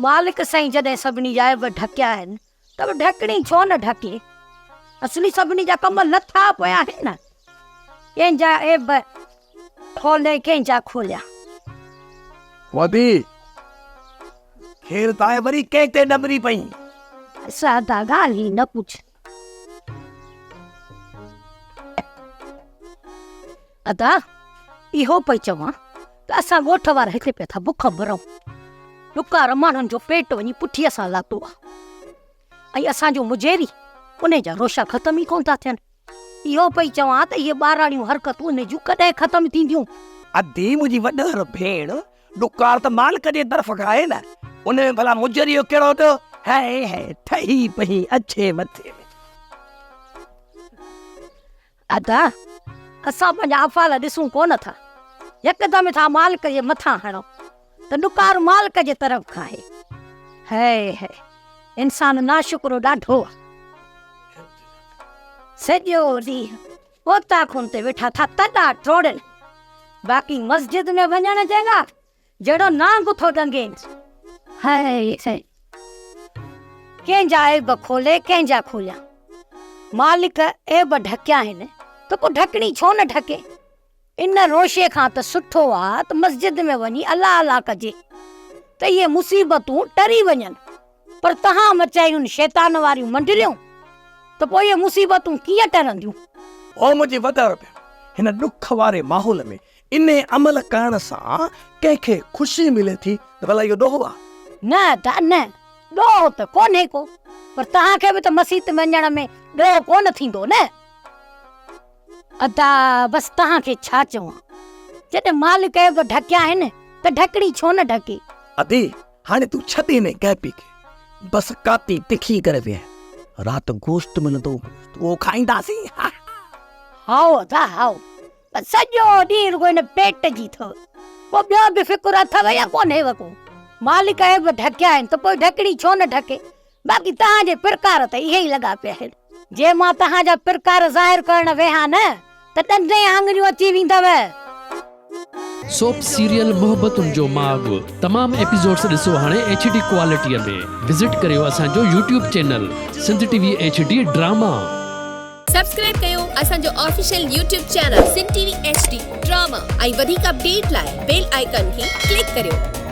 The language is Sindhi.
مالڪ سائين جڏهن سڀني جا عيب ڍڪيا آهن ته به ڍڪڻي ڇو نه ڍڪي؟ اصلي سڀني جا ڪم لٿا پيا آهن نه. ڪنهن جا عيب کولي ڪنهن جا کوليان. وادي، خير ته آهي وري ڪنهن تي ڏمري پئين؟ سادا ڳالهه ئي نه پڇ. ادا اهو پئي چوان ته اسان ڳوٺ وارا هتي پيا ٿا بک مرون. ڏڪار ماڻهن جو پيٽ وڃي پٺيء سان لاتو آ ۽ اسان جو مجيري انهي جا روشا ختم ئي ڪونه ٿا ٿين. اهو پئي چوان ته اهي ٻاراڻيون حرڪتون انهي جون ڪڏهن ختم ٿينديون. ادي منهنجي وڏهر ڀيڻ، ڏڪار ته مالڪ جي طرف کان آهي نه، ان ۾ ڀلا مجري جو ڪهڙو ڏوهه؟ هيء هيء ٺهي پئي اڇي مٿي ۾. ادا، اسان پنهنجا افعال ڏسون ڪونه ٿا، يڪدم ٿا مالڪ جي مٿان هڻون ته ڏڪار مالڪ جي طرف کان آهي. هيء هيء انسان ناشڪرو ڏاڍو آهي. سڄو ڏينهن اوطاقن تي ويٺا ٿا تڏا ٽوڙين، باقي مسجد ۾ وڃڻ جي لاء جهڙو نانگ ٿو ڏنگين. هيء هيء ڪنهن جا عيب کولي ڪنهن جا کوليان. مالڪ عيب ڍڪيا آهن ته پوء ڍڪڻي ڇو نه ڍڪي؟ ان روشي کان ته سٺو آ ته مسجد ۾ وڃي الله الله ڪجي ته اهي مصيبتون ٽري وڃن. پر توهان مچايون شيطان واريون منڊليون ته پوء اهي مصيبتون ڪيئن ٽرنديون؟ او منهنجي وڏر ڀيڻ، هن ڏک واري ماحول ۾ انهي عمل ڪرڻ سان ڪنهن کي خوشي ملي ٿي ته ڀلا اهو ڏوهه آ؟ نه ادا نه، ڏوهه ته ڪونهي ڪو، پر توهان کي به ته مسيت وڃڻ ۾ ڏوهه ڪونه ٿيندو نه؟ ادا بس توهان کي ڇا چوان، جڏهن مالڪ عيب ڍڪيا آهن ته ڍڪڻي ڇو نه ڍڪي؟ ادي هاڻي تون ڇڏ انهي ڪئپي کي، بس ڪاتي تکي ڪري ويهه، رات گوشت ملندو، گوشت اهو کائينداسين. هائو ادا هائو، بس سڄو ڏينهن رڳو هن پيٽ جي اٿو، ڪو ٻيو به فڪر اٿو يا ڪونهيو ڪو؟ مالڪ عيب ڍڪيا آهن ته پوء ڍڪڻي ڇو نه ڍڪي؟ باقي توهان جي پرڪار ته اهي ئي لڳا پيا آهن. جي مان توهان جا پرڪار ظاهر ڪرڻ ويهان نه ته ڏندين آڱريون اچي ويندؤ. سوپ سيريل محبتن جو ماڳ تمام ايپيسوڊس ڏسو هاڻي ايڇ ڊي ڪوالٽي ۾ وزٽ ڪريو اسان جو YouTube channel Sindh T V H D drama. Subscribe ڪيو اسان جو official YouTube channel Sindh T V H D drama ۽ وڌيڪ اپڊيٽ لاء بيل آئيڪان کي ڪلڪ ڪريو.